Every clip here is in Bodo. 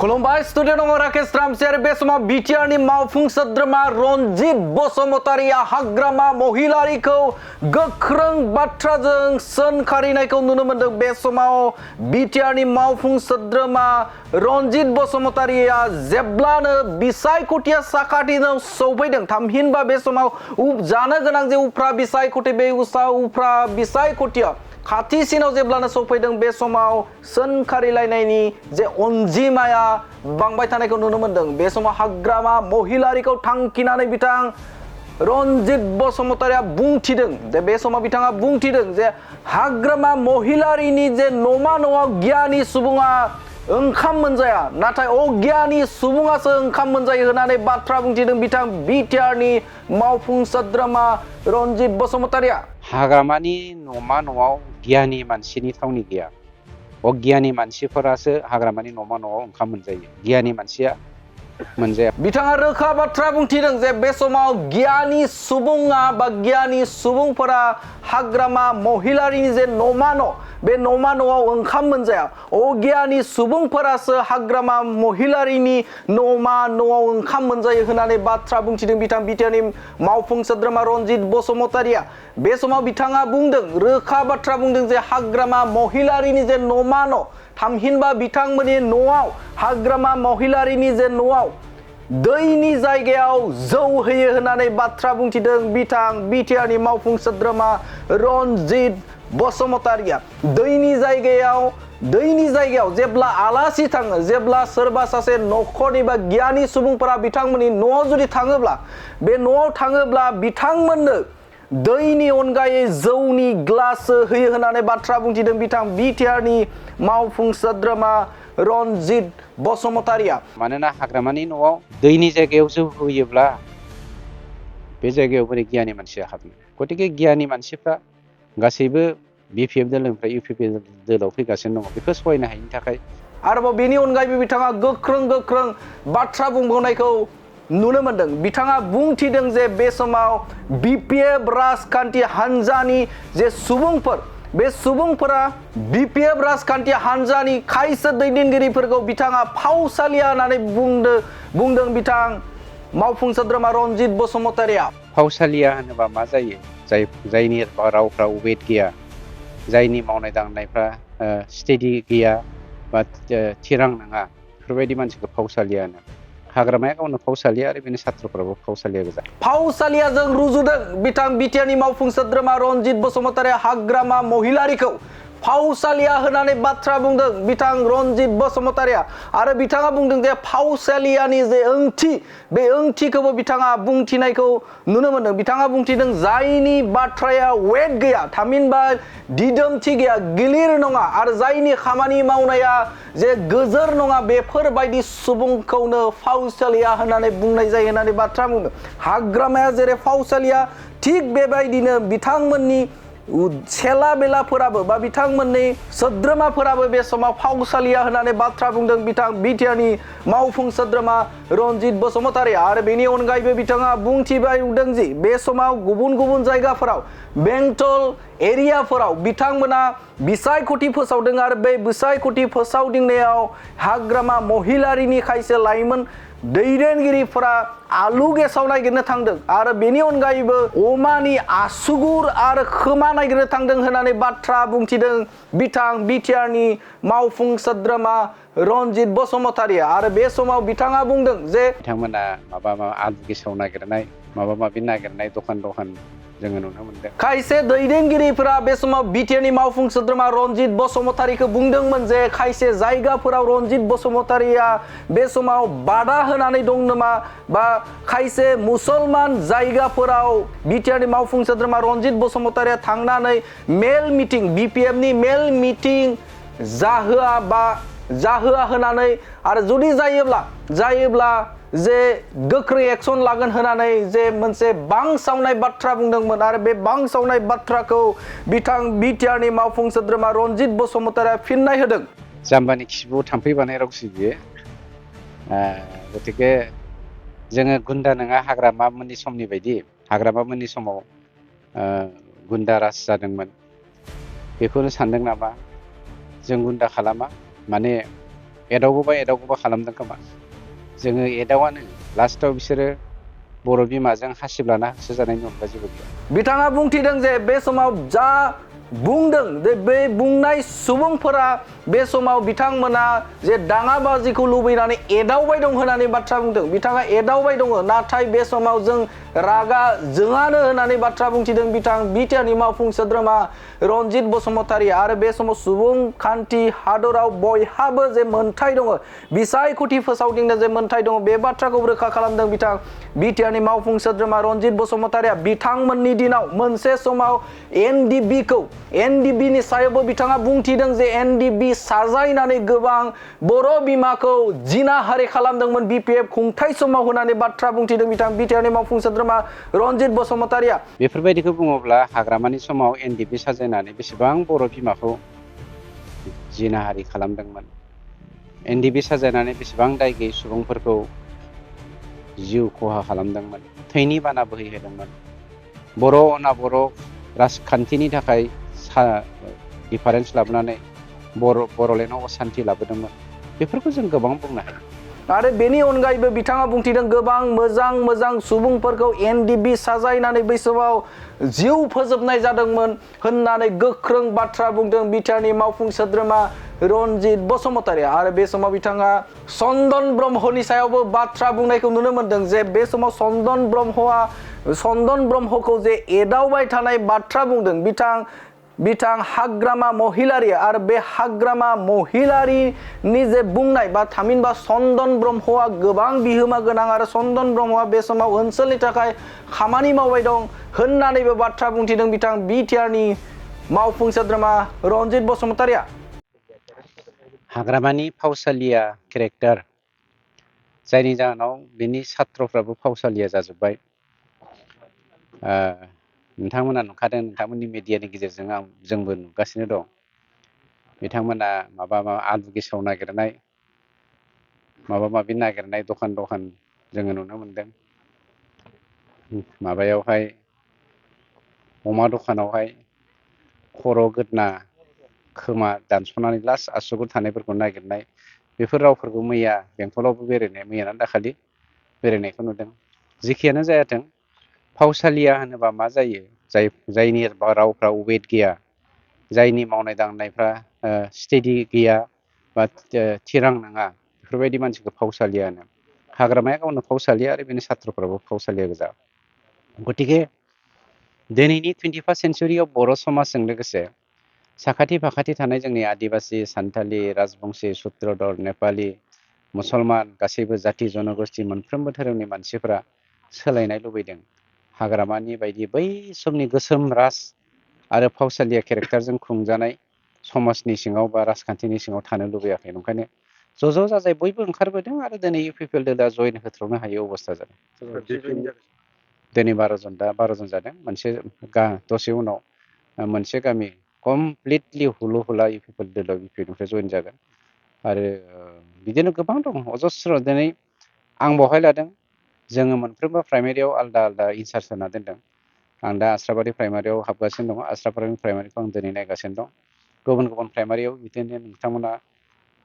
खुलुमबाय स्टुडिअ दङ राकेश रामसि आरो बे समाव बिटिआरनि मावफुं सोद्रोमा रनजित बसुमतारीया हाग्रामा महिलारिखौ गोख्रों बाथ्राजों सोंखारिनायखौ नुनो मोन्दों। बे समाव बिटिआरनि मावफुं सोद्रोमा रनजित बसुमतारीया जेब्लानो बिसायख'थिया साखाथियाव सौफैदों थामहिनबा बे समाव जानो गोनां जे उफ्रा बिसायख'थि बे उफ्रा बिसायख'थियाव खाथिसिनाव जेब्लानो सौफैदों बे समाव सोंखारिलायनायनि जे अनजिमाया बांबाय थानायखौ नुनो मोन्दों। बे समाव हाग्रामा महिलारिखौ थांखिनानै बिथां रनजित बसुमतारीया बुंथिदों जे बे समाव बिथाङा बुंथिदों जे हाग्रामा महिलारिनि जे न'मा न'आव गियानि सुबुङा ओंखाम मोनजाया नाथाय अगियानि सुबुङासो ओंखाम मोनजायो होननानै बाथ्रा बुंथिदों बिथां बिटिआरनि मावफुं सोद्रोमा रनजित बसुमतारीया। हाग्रामानि न'मा न'आव गियानि मानसिनि थावनि गैया। अगियानि मानसिफोरासो हाग्रामानि न'मा न'आव ओंखाम मोनजायो, गियानि मानसिया मोनजाया। बिथाङा रोखा बाथ्रा बुंथिदों जे बे समाव गियानि सुबुङा बा गियानि सुबुंफोरा हाग्रामा महिलारिनि जे न'मा न' बे न'मा न'आव ओंखाम मोनजाया। अगियानि सुबुंफोरासो हाग्रामा महिलारिनि न'मा न'आव ओंखाम मोनजायो होननानै बाथ्रा बुंथिदों बिथां बिटिआरनि मावफुं सोद्रोमा रनजित बसुमतारीया। बे समाव बिथाङा बुंदों, रोखा बाथ्रा बुंदों जे हाग्रामा महिलारिनि जे न'मा न' थामहिनबा बिथांमोननि न'आव हाग्रामा महिलारिनि जे न'आव दैनि जायगायाव जौ होयो होननानै बाथ्रा बुंथिदों बिथां बिटिआरनि मावफुं सोद्रोमा रनजित बसुमतारीया। दैनि जायगायाव जेब्ला आलासि थाङो, जेब्ला सोरबा सासे न'खरनि बा गियानि सुबुंफोरा बिथांमोननि न'आव जुदि थाङोब्ला बे न'आव थाङोब्ला बिथांमोननो दैनि अनगायै जौनि ग्लास होयो होननानै बाथ्रा बुंथिदों बिथां बिटिआरनि मावफुं सोद्रोमा रनजित बसुमतारीया। मानोना हाग्रामानि न'आव दैनि जायगायाव जौ होयोब्ला बे जायगायाव बोरै गियानि मानसिया हाबनो? गतिके गियानि मानसिफ्रा गासैबो बिपिएफ दोलोनिफ्राय इउपिपिएल दोलोआव फैगासिनो दङ। बेखौ सहायनो हायिनि थाखाय आरोबाव बेनि अनगायैबो बिथाङा गोख्रों बाथ्रा बुंबावनायखौ नुनो मोन्दों। बिथाङा बुंथिदों जे बे समाव बिपिएफ राजखान्थि हान्जानि जे सुबुंफोर बे सुबुंफोरा बिपिएफ राजखान्थि हान्जानि खायसे दैदेनगिरिफोरखौ बिथाङा फावसालिया होननानै बुंदों बिथां मावफुं सोद्रोमा रनजित बसुमतारीया। फावसालिया होनोबा मा जायो? जायनि रावफ्रा वेट गैया, जायनि मावनाय दांनायफ्रा स्टेडि गैया बा थिरां नङा, बेफोरबायदि मानसिखौ फावसालिया होनो। हाग्रामाया गावनो फावसालिया आरो बेनि साथ्रफ्राबो फावसालिया गोजा। फावसालियाजों रुजुदों बिथां बिटिआरनि मावफुं सोद्रोमा रनजित बसुमतारीया हाग्रामा महिलारिखौ फावसालिया होननानै बाथ्रा बुंदों बिथां रनजित बसुमतारीया। आरो बिथाङा बुंदों जे फावसालियानि जे ओंथि बे ओंथिखौबो बिथाङा बुंथिनायखौ नुनो मोन्दों। बिथाङा बुंथिदों जायनि बाथ्राया वेट गैया थामहिनबा दिदोमथि गैया, गिलिर नङा आरो जायनि खामानि मावनाया जे गोजोर नङा बेफोरबायदि सुबुंखौनो फावसालिया होननानै बुंनाय जायो होननानै बाथ्रा बुंदों। हाग्रामाया जेरै फावसालिया थिग बेबायदिनो बिथांमोननि सेला बेलाफोराबो बा बिथांमोननि सोद्रोमाफोराबो बे समाव फावसालिया होननानै बाथ्रा बुंदों बिथां बिटिआरनि मावफुं सोद्रोमा रनजित बसुमतारी। आरो बेनि अनगायैबो बिथाङा बुंथिबावदों जि बे समाव गुबुन जायगाफोराव बेंटल एरियाफोराव बिथांमोना बिसायख'थि फोसावदों आरो बे बिसायख'थि फोसावदिंनायाव हाग्रामा महिलारिनि खायसे लाइमोन दैदेनगिरिफोरा आलु गेसाव नागिरनो थांदों आरो बेनि अनगायैबो अमानि आसुगुर आरो खोमा नागिरनो थांदों होननानै बाथ्रा बुंथिदों बिथां बिटिआरनि मावफुं सोद्रोमा रनजित बसुमतारीया। आरो बे समाव बिथाङा बुंदों जे बिथांमोना माबा आलु गेसाव नागिरनाय माबा माबि नागिरनाय दखान जोङो नुनो मोनदों। खायसे दैदेनगिरिफोरा बे समाव बिटिआरनि मावफुं सोद्रोमा रनजित बसुमतारीखौ बुंदोंमोन जे खायसे जायगाफोराव रनजित बसुमतारीया बे समाव बादा होनानै दं नामा बा खायसे मुसलमान जायगाफोराव बिटिआरनि मावफुं सोद्रोमा रनजित बसुमतारीया थांनानै मेल मिटिं बिपिएफनि मेल मिटिं जाहोआ होनानै आरो जुदि जायोब्ला जे गोख्रै एक्सन लागोन होननानै जे मोनसे बांसावनाय बाथ्रा बुंदोंमोन। आरो बे बांसावनाय बाथ्राखौ बिथां बिटिआरनि मावफुं सोद्रोमा रनजित बसुमतारीया फिननाय होदों। जाम्बानि खिबुआव थाम्फै बानाय रावसो बियो। गतिके जोङो गुन्दा नङा हाग्रामामोननि समनि बायदि। हाग्रामामोननि समाव गुन्दा राज जादोंमोन, बेखौनो सानदों नामा? जों गुन्दा खालामा, माने एदावगौबा खालामदों खोमा जोङो एदावानो लास्टाव बिसोरो बर' बिमाजों हासिब लाना होसो जानायनि अनगा जेबो गैया। बिथाङा बुंथिदों जे बे समाव जा बुंदों जे बे बुंनाय सुबुंफोरा बे समाव बिथांमोना जे दाङाबाजिखौ लुबैनानै एदावबाय दं होननानै बाथ्रा बुंदों। बिथाङा एदावबाय दङ, नाथाय बे समाव जों रागा जोङानो होननानै बाथ्रा बुंथिदों बिथां बिटिआरनि मावफुं सोद्रोमा रनजित बसुमतारी। आरो बे समाव सुबुंखान्थि हादराव बयहाबो जे मोन्थाय दङ, बिसायख'थि फोसावदिंनो जे मोन्थाय दङ, बे बाथ्राखौ रोखा खालामदों बिथां बिटिआरनि मावफुं सोद्रोमा रनजित बसुमतारीया। बिथांमोननि दिनाव मोनसे समाव एनडिबिनि सायावबो बिथाङा बुंथिदों जे एनडिबि साजायनानै गोबां बर' बिमाखौ जिनाहारि खालामदोंमोन बिपिएफ खुंथाय समाव होननानै बाथ्रा बुंथिदों बिथां बिटिआरनि मावफुं सोद्रोमा रनजित बसुमतारीया। बेफोरबायदिखौ बुङोब्ला हाग्रामानि समाव एनडिबि साजायनानै बेसेबां बर' बिमाखौ जिनाहारि खालामदोंमोन, एनडिबि साजायनानै बेसेबां दाय गैयै सुबुंफोरखौ जिउ खहा खालामदोंमोन, थैनि बाना बोहैहोदोंमोन, बर' अनाबर' राजखान्थिनि थाखाय डिफारेन्स लाबोनानै बर'लेण्डआव असान्थि लाबोदोंमोन, बेफोरखौ जों गोबां बुंनो हायो। आरो बेनि अनगायैबो बिथाङा बुंथिदों गोबां मोजां सुबुंफोरखौ एनडिबि साजायनानै बै समाव जिउ फोजोबनाय जादोंमोन होननानै गोख्रों बाथ्रा बुंदों बिटिआरनि मावफुं सोद्रोमा रनजित बसुमतारी। आरो बे समाव बिथाङा चन्दन ब्रह्मनि सायावबो बाथ्रा बुंनायखौ नुनो मोनदों जे बे समाव चन्दन ब्रह्मखौ जे एदावबाय थानाय बाथ्रा बुंदों बिथां हाग्रामा महिलारी। आरो बे हाग्रामा महिलारीनि जे बुंनाय बा थामहिनबा चन्दन ब्रह्मआ गोबां बिहोमा गोनां आरो चन्दन ब्रह्मआ बे समाव ओनसोलनि थाखाय खामानि मावबाय दं होननानैबो बाथ्रा बुंथिदों बिथां बिटिआरनि मावफुं सोद्रोमा रनजित बसुमतारीया। हाग्रामानि फावसालिया केरेक्टार, जायनि जाहोनाव बिनि सात्रफ्राबो फावसालिया जाजोब्बाय। नोंथांमोना नुखादों, नोंथांमोननि मिडियानि गेजेरजों जोंबो नुगासिनो दं। बिथांमोना माबा आलु गेसाव नागिरनाय, माबा माबि नागिरनाय दखान जोङो नुनो मोनदों। माबायावहाय अमा दखानावहाय खर' गोदना खोमा दानस'नानै लास्ट आसुगुर थानायफोरखौ नागिरनाय, बेफोर रावफोरखौ मैया बेंथलावबो मैयाना दाखालि बेरायनायखौ नुदों। जेखियानो जायाथों, फावसालिया होनोबा मा जायो, जायनि रावफ्रा वेट गैया, जायनि मावनाय दांनायफ्रा स्टेडि गैया बा थिरां नङा, बेफोरबायदि मानसिखौ फावसालिया होनो। हाग्रामाया गावनो फावसालिया आरो बेनि सात्रफ्राबो फावसालिया गोजा। गतिके दिनैनि 21 सेन्सुरियाव बर' समाजजों लोगोसे साखाथि फाखाथि थानाय जोंनि आदिबासि, सान्थालि, राजबंसि, सुत्रधर, नेपालि, मुसलमान, गासैबो जाथि जनगोष्ठि मोनफ्रोमबो धोरोमनि मानसिफोरा सोलायनाय लुबैदों। हाग्रामानि बायदि बै समनि गोसोम राज आरो फावसालिया केरेक्टारजों खुंजानाय समाजनि सिङाव बा राजखान्थिनि सिङाव थानो लुबैयाखै। ओंखायनो ज' जाजाय बयबो ओंखारबोदों आरो दिनै इउपिपिएल दलआ जयन होथ्र'नो हायै अबस्था जादों। दिनै 12 जन जादों। दसे उनाव मोनसे गामि कमप्लिटलि हुलु हुला इउपिपिएल दलआ इउपिपिएलनिफ्राय जयन जागोन। आरो बिदिनो गोबां दं अजस्र'। दिनै आं बहाय लादों, जोङो मोनफ्रोमबो प्राइमारियाव आलदा इनसार्ज होना दोनदों। आं दा आस्राबारि प्राइमारियाव हाबगासिनो दङ। आस्राबारि प्राइमारिखौ आं दिनै नायगासिनो दं। गुबुन प्राइमारियाव बिदिनो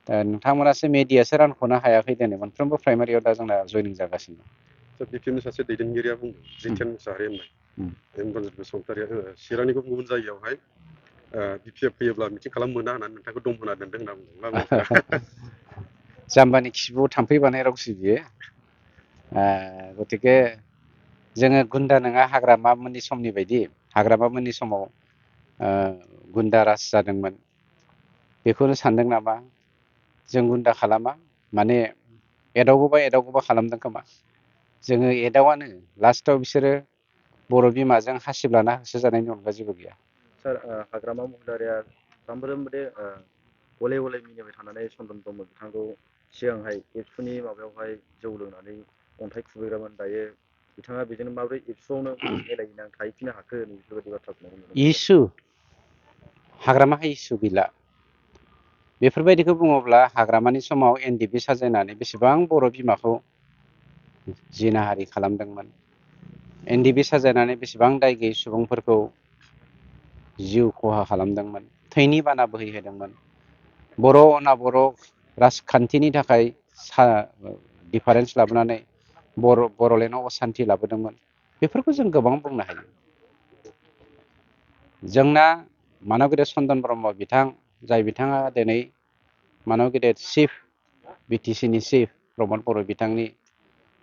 नोंथांमोनासो मिडियासो रानख'नो हायाखै। दिनै मोनफ्रोमबो प्राइमारियाव दा जोंना जयनिं जागासिनो दं। बिपिएलनि सासे दैदेनगिरिया बुंदों, जितेन मुसाहारि होननाय रनजित बसुमतारीया, चिरांनि गुबुन जायगायावहाय बिपिएफ फैयोब्ला मिटिं खालामनो मोना होननानै नोंथांखौ दम होना दोनदों होनना बुंदों। जाम्बानि खिबुआव थाम्फै बानाय रावसो बियो। गतिके जोङो गुन्दा नङा हाग्रामामोननि समनि बायदि। हाग्रामामोननि समाव गुन्दा राज जादोंमोन, बेखौनो सानदों नामा? जों गुन्दा खालामा, माने एदावगौबा खालामदों खोमा जोङो एदावानो लास्टाव बिसोरो बर' बिमाजों हासिब लाना होसो जानायनि अनगा जेबो गैया। सार, हाग्रामा महिलारिया सानफ्रोमबो गले मिनिबाय थानानै चन्दन ब्रह्म बिथांखौ सिगांहाय एबसुनि माबायावहाय जौ लोंनानै अन्थाइ खुबैग्रामोन, दायो बिथाङा बेजोंनो माबोरै एबसुआवनो मिलायहैनानै थाहैफिननो हाखो, बेफोरबायदि बाथ्राखौ इसु हाग्रामाहा इसु गैला। बेफोरबायदिखौ बुङोब्ला हाग्रामानि समाव एनडिबि साजायनानै बेसेबां बर' बिमाखौ जिनाहारि खालामदोंमोन, एनडिबि साजायनानै बेसेबां दाय गैयै सुबुंफोरखौ जिउ खहा खालामदोंमोन, थैनि बाना बोहैहोदोंमोन, बर' अनाबर' राजखान्थिनि थाखाय डिफारेन्स लाबोनानै बर'लेण्डआव असान्थि लाबोदोंमोन बेफोरखौ जों गोबां बुंनो हायो। जोंना मानब गेदेर चन्दन ब्रह्म बिथां जाय बिथाङा दिनै मानब गेदेर चिफ बिटिसिनि चिफ प्रमद बर' बिथांनि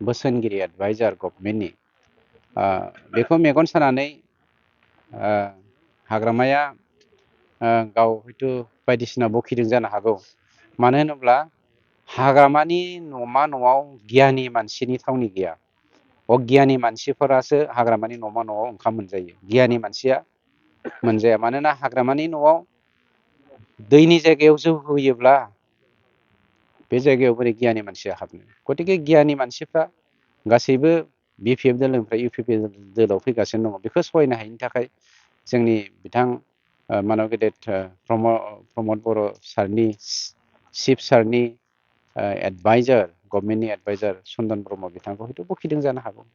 बोसोनगिरि एडभाइजार गभर्नमेन्टनि बेखौ मेगन सानानै हाग्रामाया गाव हयथ' बायदिसिना बखिदों जानो हागौ। मानो होनोब्ला हाग्रामानि न'मा न'आव गियानि मानसिनि थावनि गैया। अगियानि मानसिफोरासो हाग्रामानि न'मा न'आव ओंखाम मोनजायो। गियानि मानसिया मोनजाया। मानोना हाग्रामानि न'आव दैनि जायगायाव जौ होयोब्ला बे जायगायाव बोरै गियानि मानसिया हाबनो। गतिके गियानि मानसिफ्रा गासैबो BPF दोलोनिफ्राय UPP दोलोआव फैगासिनो दङ। बेखौ सहायनो हायिनि थाखाय जोंनि बिथां मानब गेदेर प्रमद बर' सारनि चिफ सारनि एडभाइजार गभर्नमेन्टनि एडभाइजार चन्दन ब्रह्म बिथांखौ हयथ' बखिदों जानो हागौ।